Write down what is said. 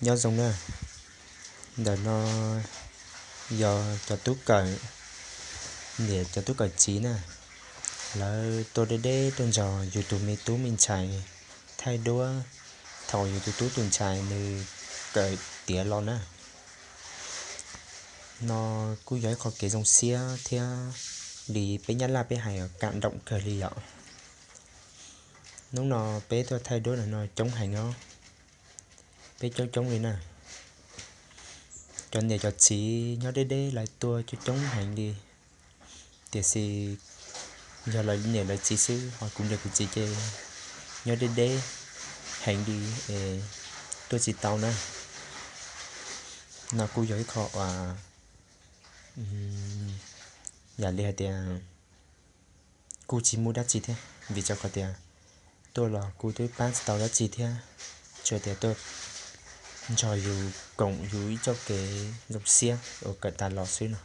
Nyob zoo na, ntawm no yog cov tub kawm, niam cov tub kawm txiv na, lawv tuaj deb deb tuaj nrog yus tus me tub me ntxhais thaij duab thaum yus tus tub tus ntxhais nws kawm tiav los na. No kuj yog ib qho kev zoo siab thiab li peb Nyab Laj peb hais kam doom kawg li yom. Hnub no peb tuaj thaij duab no coob heev os, peb coob coob li na. Cov niam cov txiv nyob deb deb lawv tuaj coob coob heev li, tiam sis yog lawv niam lawv txiv xwb, ho kuv niam kuv txiv ces nyob deb deb heev li es tuaj tsis tau na. No kuj yog ib qho uas yam li hais tias kuj tsis muaj dab tsi thiab, vim rau qhov tias tuaj los kuj twb pab tsis tau dab tsi thiab, tsuas tias tuaj nrog yus koom yus ib txoj kev zoo siab uas kawm tas los xwb no.